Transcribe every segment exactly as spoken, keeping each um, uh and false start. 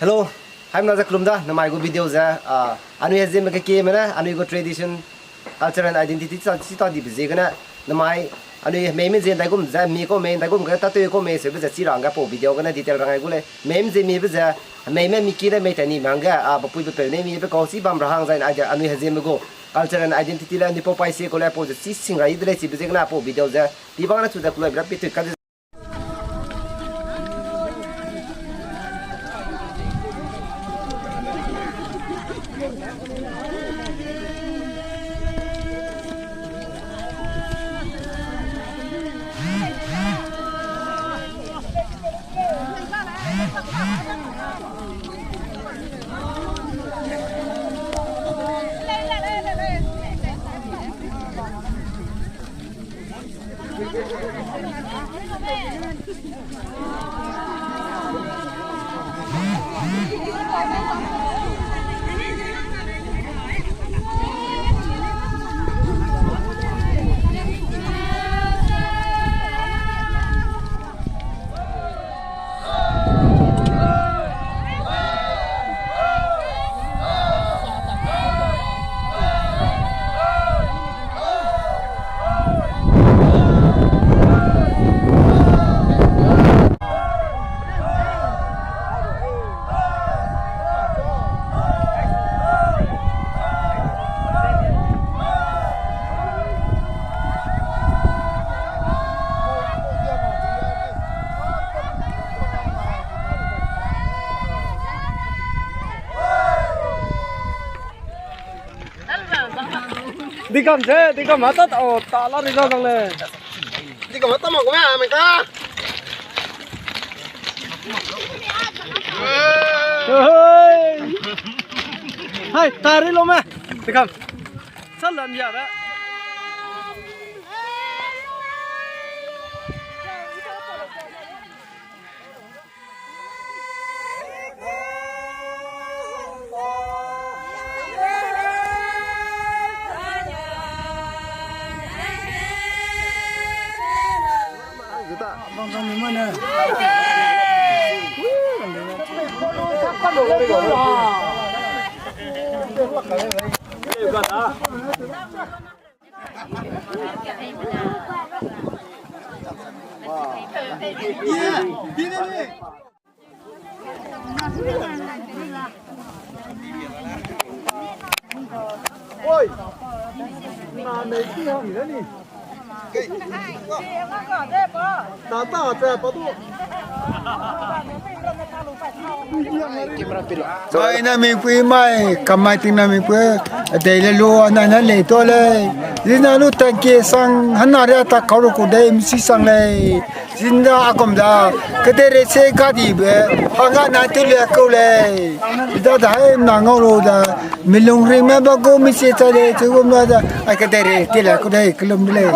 Hello, haimna ze kelum da, namai gu video ze, ah, anui Heziemme kekieme ne, anui gu tradition, culture and identity chi, chi ta dibe ziegene, namai, anui hemeime zie ndaigum ze, mi kau mei ndaigum ge, tatew kau mei seube ze chi ra hangge pau video gene detail rangai gu lei, hemeime zie mibe ze, hemeime mi ki ne mei teni me hangge, ah, bapui bepeu ne mibe kau chi bam ra hang zai, anui Heziemme gu, culture and identity le, anui pau paî sie kau le, pau ze chi sing ra yi de lei chibe ziegene, pau video ze, pi bang ne chu ze kuloi bra pi tui ka Dikam ze, dikam hata ta, o, ta la ri za dang le. Dikam hata ma gu me, me ka. Hei. Hai, ta ri lo me. Dikam. Sa lan ya be. Mai na mipui mai, kamai ting na mipui, dei le lu, nai na lei to lei. Zina lu tangke sang, hana ria ta kau lu ku dei, misi sang lei. Zinda akum da, kedere se gadi be, hanga na te le kau lei. Zida da hai na ngau lu da, milung ring me ba gu misi cha lei, chu gum na da, ai kedere te le kau dei, kelum de lei.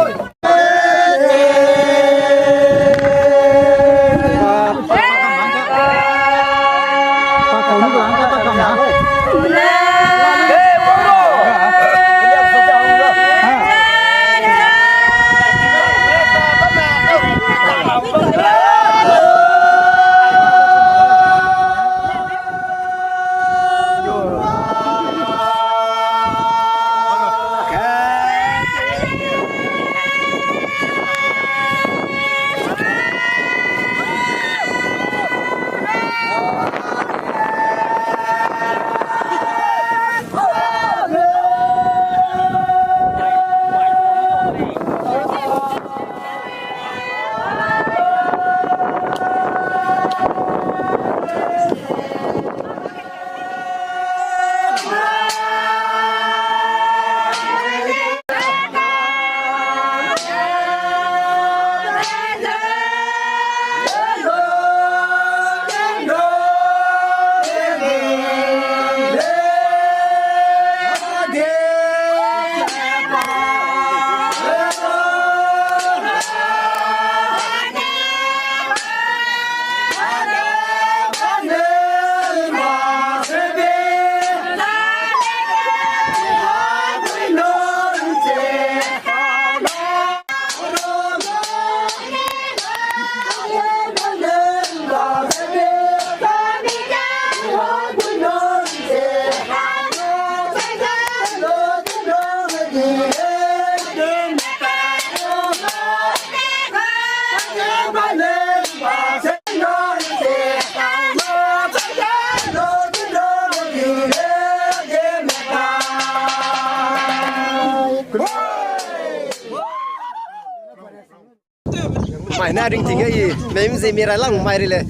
Ai na ringting e i, mei mzie mi rai lang mai ri le.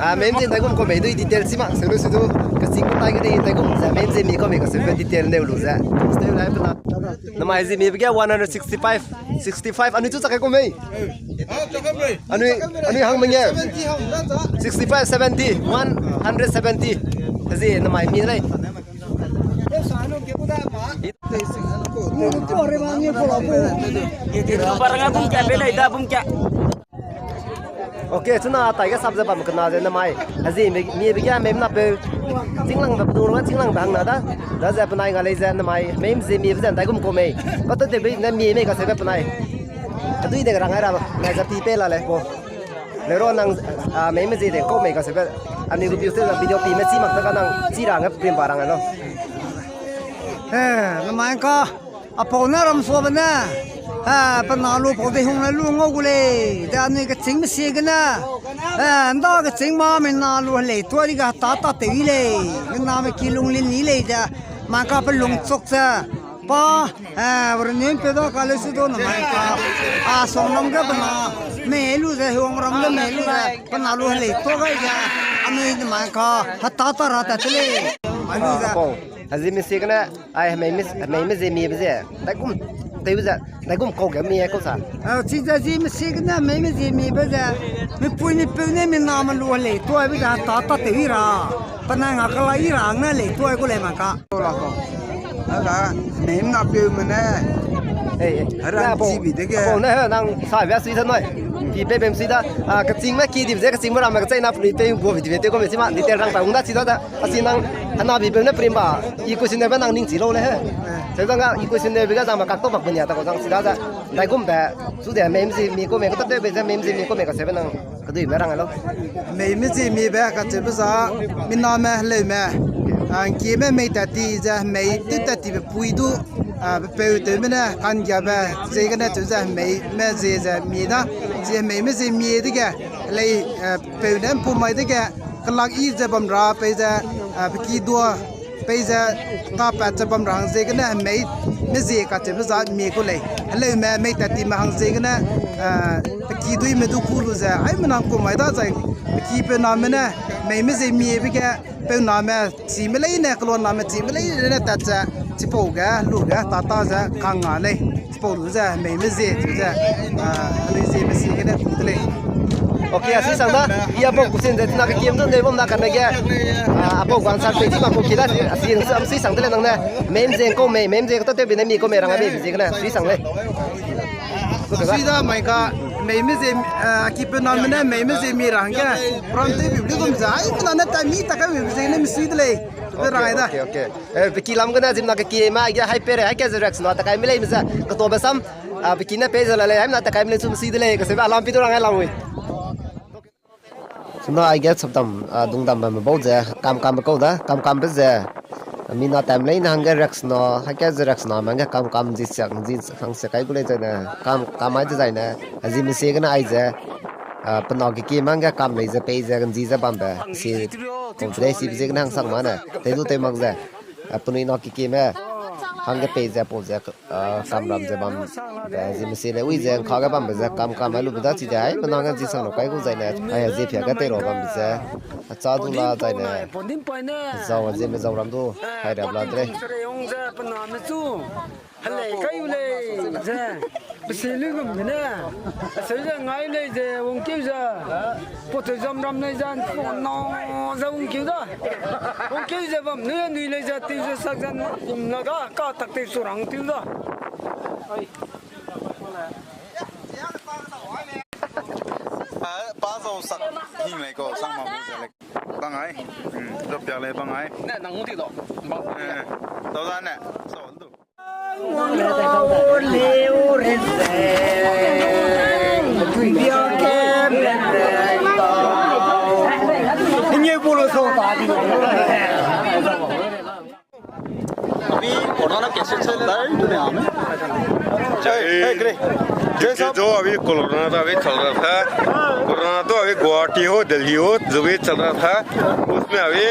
A, mei mzie ndaigum kau mei du i detail chi mak, se lu su du, kaching tai ge de ndaigum ze, mei mzie mi kau mei kasebe detail neu lu ze. Stay live na. Namai zie mi be ge one hundred sixty-five, sixty-five, anui chu chak kai kau mei. Anui, anui hang menge. Sixty-five, seventy, one hundred seventy. Zie namai mi lei. Baranga bum kia pe lei da bum kia. Okay, chuna tai ge sap ze bam kena ze namai. Azi mi, mi be ge mei mna peu. Chinglang be pdu ro chinglang be hang na da. Da ze penai nga lei ze namai. Mei mzie mi be ze ndaigum kau mei. Kau te te be ne mi mei kasebe penai. Adui de rang ai ra lo. Nai za pi pe la le ko. Le ro nang, a, mei mzie de kau mei kasebe. Ani gu video, video pi me chi mak ta ka nang chi rang e prim ba rang e lo. Eh, namai ka. Apau ne ram sua be ne, eh, pe na lu pau de hung ne lu ngau gu lei, de anui kechîngme sie gene, eh, nda kechîng ma mi na lu helei tua di ga ta ta tew i lei, mi na me ki lung lin i lei de, ma ka pe lung chok ze, pa, eh, wara nim pe da ka le su do na ma ka, a, song ram ge pe na, me lu ze, huang ram ge me lu ze, pe na lu helei tua gai ze, anui de ma ka, ha ta ta ra ta te lei, ma lu ze. Azi mi sie gene, Ai, hemei me, hemei me zie mi be ze, ndaigum, tew ze, ndaigum kau ge mi e kau sa. A, chi ze zie me sie gene, hemei me zie mi be ze, mipui mipeu ne mi na me lu lei tuai be ze, ta ta tew i ra. Penai nga kala i ra, ngne lei tuai gu lei ma ka. Aga, hemei me na peu me ne. Eh, eh. Hera na chi bi de ge. Apau ne, he, nang sa bia sui sa noi. Ki pe bem sui da, a, kechîngme ki di be ze, kechîngme ramme kechei na pui pe gu video te ko me chi ma, detail rang pa ung da chi da da. Asi nang, hena bi peu ne prim ba, i question ne be nang ning chi lo le he. Seu zang ga, i question ne be ga zang ba kak to bak benia ta ko zang si da za. Ndaigum be, su de mei mzie mi kau mei kau ta te be ze mei mzie mi kau mei kasebe nang, kedui me rang lo. Mei mzie mi be kache be za, mi na me heleu me. A, nkie me mei tat ti ze, mei ti tat ti be pui du, a, be peu tew me ne, kan gia be, ze gene tew ze, mei me zie ze, mi da, zie mei me zie mi de ge, lei, a, peu ne mpu mai de ge, kelak i ze bam ra, pei ze, a, pe ki dua, pei ze, ta pat ze bam ra hang ze gene, mei, me zie kache be za mi kau lei. Heleu me, mei tat ti me hang ze gene, a, pe ki dui me du ku lu ze, ai me nang ku mai da zai, pe ki peu na me ne, mei me zie mi be ge, peu na me, chi me lei ne, kelua na me chi me lei ne, tat ze, chipau ge, lu ge, ta ta ze, kang nga lei. Chipau lu ze, mei me zie, chu ze, a, anui zie me si gene ku de lei. Okay, a si sang da, i a bau kusin ze, tina ke kiem du, nei bam da kan ge, a, a bau guan sa pei chi ma ku ki da, a si, a si sang de lei nang ne, mei me zie kau mei, mei me zie kau ta te be ne mi kau mei rang a be, be zie gene, si sang lei. Sui da mai ka, mei me zie, a, ki peu na me ne, mei me zie mi rang ge, pram te bi bi gum za, ai, na ne ta mi ta ka be, be zie ne mi sui de lei. Pe rang ai da. Okay, okay. Eh, pe ki lam gene zimna ke ki ma ge hai pe re, hai ke ze reaction na ta kai mi lei mi ze. Keto be sam, ah, pe ki ne pe ze la lei, hai na ta kai mi lei chum si de lei, kasebe alam pi du rang ai lang wi. Suna ai ge chapdam, ah, dungdam bam bau ze, kam kam be kau da, kam kam be ze. Mi na tam lei na hangge reaction na, hai ke ze reaction na ma hangge kam kam ji siak ji hang se kai gu lei ze ne, kam kam ai ze zai ne, a zi me se gene ai ze. Ah, pe na ke ki ma hangge kam lei ze pei ze gen ji ze bam be. Si Kau de lei, si be ziegene hangsang ma ne, tei du tei mak ze, a, penui na kekime hangge pei ze pau ze, a, kamram ze bam, a, zi mesi le ui ze ngka ge bambe ze kam kam ai lube da chi de ai, pe na hangge zi sang lu kai gu zai ne, ai, zi pia ge tei ra bambe ze, a, cha du la zai ne, zau, a, zi me zau ram du, hai rap la de lei. Helei kai u lei ze, pesi lui gum gene, aseu ze ngai lei ze, wangkeu ze, pote zam ram lei ze, no ze wangkeu da. Wangkeu ze bam nui, nui lei ze, tiu ze sak ze, kum la ga, ka tak tei su rang tiu da. Pa, pa zau sak hing lei ko, sang ma bu ze lei. Bang ai. Hmm, zau piak lei bang ai. Ne, nang hung ti do. Bang. Eh, tau da ne. Zau du. Abi, corona na case चल रहा है दुनिया में। ए, ए, जो अभी कोरोना था, अभी चल रहा था। कोरोना तो अभी गुवाहाटी हो, दिल्ली हो, जो भी चल रहा था, उसमें अभी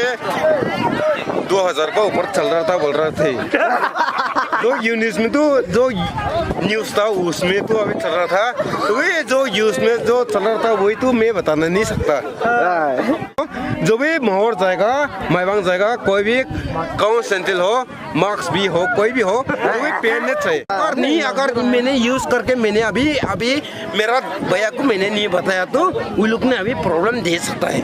दो हज़ार का ऊपर चल रहा था, बोल रहे थे। जो यूनिस में तो जो न्यूज़ था, उसमें तो अभी चल रहा था। तो वे जो यूज़ में जो चल रहा था, वही तो मैं बताना नहीं सकता। जो भी माहौर जाएगा, माईबांग जाएगा, कोई भी गाँव सेंट्रल हो, मास्क भी हो, कोई भी हो, तो वे पहनने चाहिए। अगर नहीं, अगर मैंने यूज़ करके मैंने अभी, अभी मेरा भैया को मैंने नहीं बताया तो वो लोग ने अभी प्रॉब्लम दे सकता है।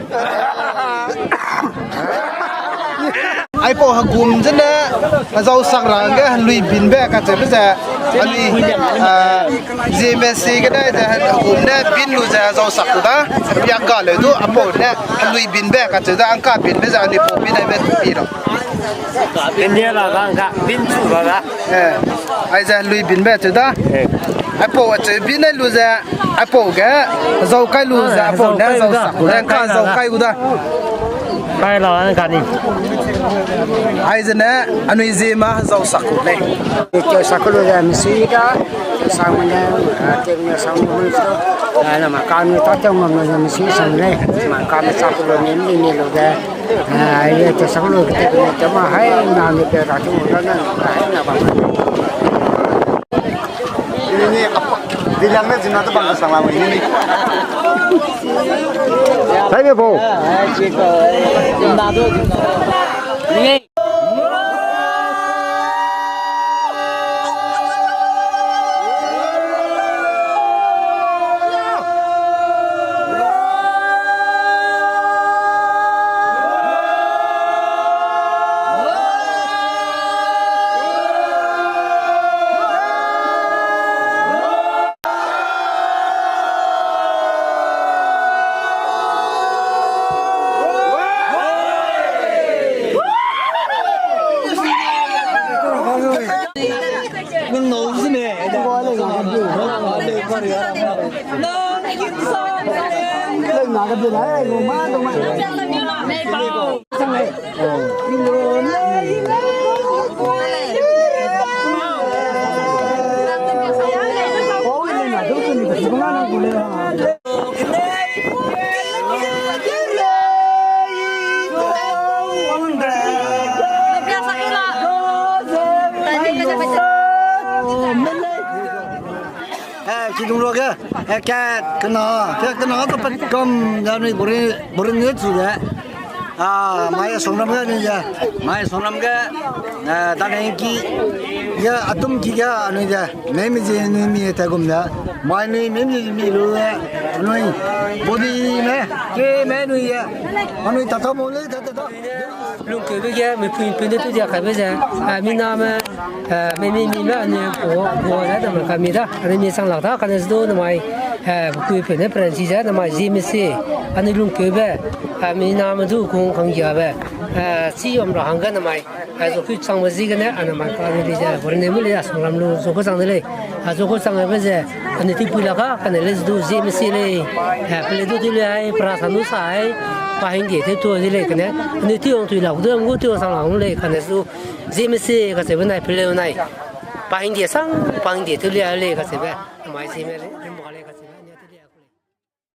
Aipau hegum zene, hezau sak ra hangge helui binbe kacheube ze, anui, ah, Zeme si gene ze hegum ne bin lu ze hezau sak ku da, piak ga leu du, aipau ne helui binbe kacheu da, angka binbe ze anui pau bin aibe pi ra. India la ga, ga, bin chu la ga. Eh, aize helui binbe cheu da. Eh. Aipau acheu bin ai lu ze, aipau ge, zau kai lu ze, ah, aipau ne zau kai lu zau da. Sak ku, kai angka la zau ga. Kai gu da. Kai la, angka ni. Aize ne, anui Zeme hezau sak ku lei. Te sak ku lu ze, misi da, sang ne, ah, te ne sang ne, ah, na ma ka ne ta te ngam ne, misi sang lei. Ma ka ne sak ku lu ne, ni ne lu ze. Ah, ye te sak lu ke te ne, te ma hai na ne pe ra chu na na, hai na ba. Ini ni apa? Bilang ne zina te bang sang la ini ni. Hai be bo. Eh, kidung ruage, eh, kat kena, kat kena ka pat kam da nui buri, buri ne chu de. Ah, mai songram ge nui de. Mai songram ge, eh, da ne ki, ya atum ki ga nui de. Mei mi ji nui mi ta gum de. Mai nui mei mi ji mi lu de. Nui body me, ke me nui de. Anui ta ta mo le ta ta ta. Lungkeube ge, mipui pinde tu dia kaibe ze, eh, miname, eh, mei mi mi me, anui ko, ko ze, namai kami da, anui mi sang lak da, kane zu du namai, eh, pui pinde prensi ze, namai Zeme si, anui lungkeube, eh, miname du kung kang giabe, eh, chi yom ra hangge namai, eh, zo kui changbe ziegene, eh, namai kami di ze, bor ne mu le, eh, songram lu, zo ku chang de lei. A zo ku chang aibe ze, anui tipui la ka, kane le zu du Zeme si lei, eh, pele du du le ai, pra sa nu sa ai, pa hingde te tu de lei kane, anui tiong tui la, du ngu tiong sang la ngu lei, kane zu Zeme si kacheube nai, pele nai, pa hingde sang, pa hingde tu le ai lei kacheube, mai Zeme lei, rimba lei kacheube.